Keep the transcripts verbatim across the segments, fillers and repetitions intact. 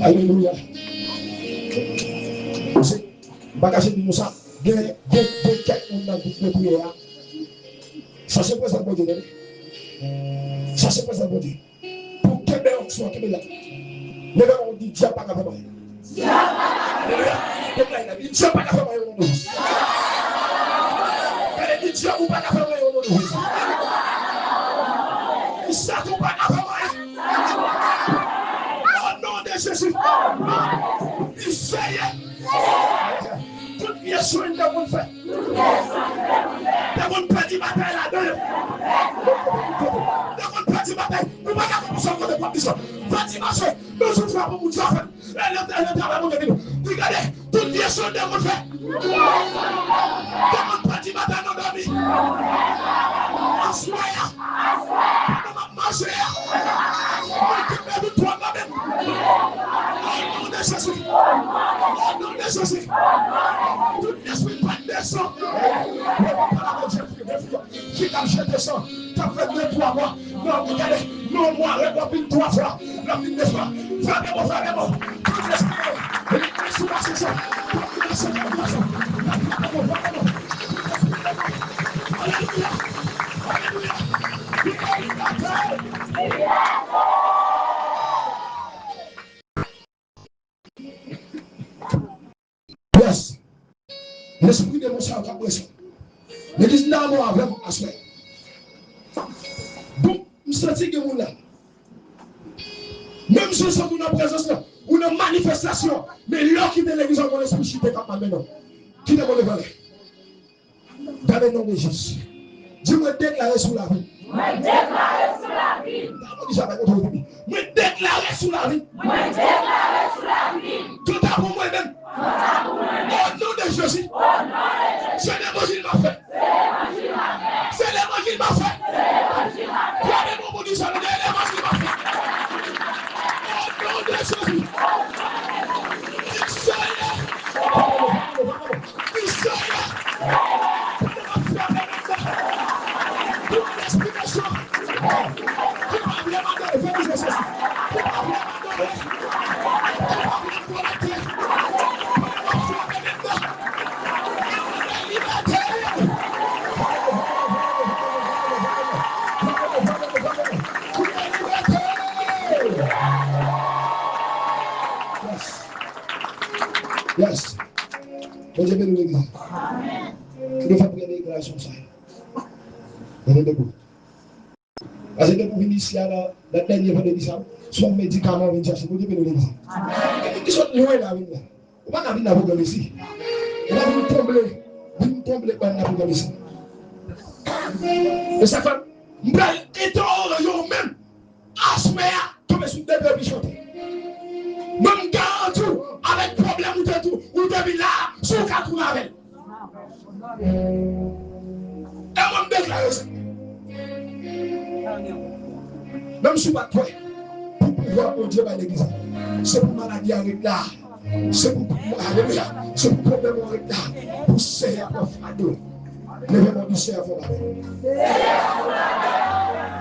Alelouya. M pa kache di nou sa. Gen, gen, gen kèk moun nan gwoup de priyè a. Sa se prezans Bondye, tande. Sa se prezans Bondye. Pou kenbe onksyon, kenbe la. Leve men w, di, dyab pa ka fè m anyen. Alelouya. Deklare la, di, dyab pa ka fè m anyen o non de Jezi. Gade, di, dyab ou pa ka fè m anyen o non de Jezi. Di, Satan ou pa ka fè m anyen. O non de Jezi. Di, Seyè. Tout vye chwen te konn fè. Te konn pèdi batay ladan yo. Te konn pèdi batay. Ou pa ka konn sa kote pwòp misyon. Fè ti mache. Yon jou frape moun sa fè. E lè, e lè travay Bondye vini. Di gade, tout vye chwen te konn fè. Te konn pèdi batay nan dòmi. Aswè a. Pandan m ap mache a. Mwen kenbe viktwa nan men m. O non de Jezi. O non de Jezi. Tout lespri pa desann. Ki t ap jete san, ki t ap fè de twa mwa. Non, gade, non, mwa, rèd w ap vin twa fwa, l ap vin de fwa. Frape bon, frape bon. Tout lespri, li sou mache sa. Tout lespri, frape bon, frape bon. Tout lespri, frape bon. Alelouya. Alelouya. Libète. Yes. Lespri demon sa yo k ap prese. Legliz la anmò avè m aswè. Bon, m santi gen moun la. Menm jan w santi w nan prezans lan, ou nan manifestasyon, men lè w kite legliz la, yon lespri chite k ap malmennen w. Kite bon devan lè. Dans le nom de Jésus. Di, mwen deklare sou lavi m. Mwen deklare sou lavi m. Gade moun ki sa bay otorite li. Mwen deklare sou lavi m. Mwen deklare sou lavi m. Kanta pou mwen menm. Kanta pou mwen menm. O non de Jezi. O non de Jezi. Se levanjil m ap fè. Se levanjil m ap fè. Se levanjil m ap fè. Se levanjil m ap fè. Frape bon pou di sa, se levanjil m ap fè. O non de Jezi. O non de Jezi. Seyè. Yes. Yes. Bondye beni w, legliz. Ki nou fè premye deklarasyon sa. Leve debout. Paske depi w vin isi a nan, nan dènye vandredi sa, se yon medikaman w vin chache. Bondye beni w, legliz. Gen moun ki sot lwen la vin la. Ou pa ka vin nan pwogram isi. Ou pa vin konble, vin konble bann nan pwogram isi. E sa k fè m pral entèwoje w menm. Aswè a, tonbe sou de pye pi chante. Mwen m garanti w, avèk pwoblèm ou te tou, ou te vin la, si w ka tounen avè l. E mwen m deklare sa. Menm si w pa t kwè, pou pouvwa Bondye bay legliz la, se pou maladi a ret la. Se pou, alelouya, se pou pwoblèm ou ret la. Pou Seyè a pran fado. Leve men w, di Seyè a fè yon bagay.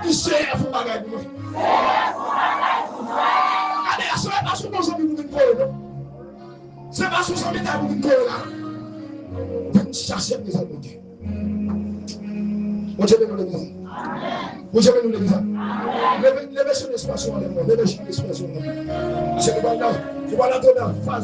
Di Seyè a fè yon bagay pou mwen. Gade, se pa sou bon zanmi pou vin kore, non. Se pa sou zanmi ta pou vin kore la. Vin chache prezans Bondye. Bondye beni w, legliz. Bondye beni w, legliz. Leve, leve chen espasyon anlè mwen. Leve chen espasyon anlè mwen. Paske nou pral nan, nou pral antre nan faz.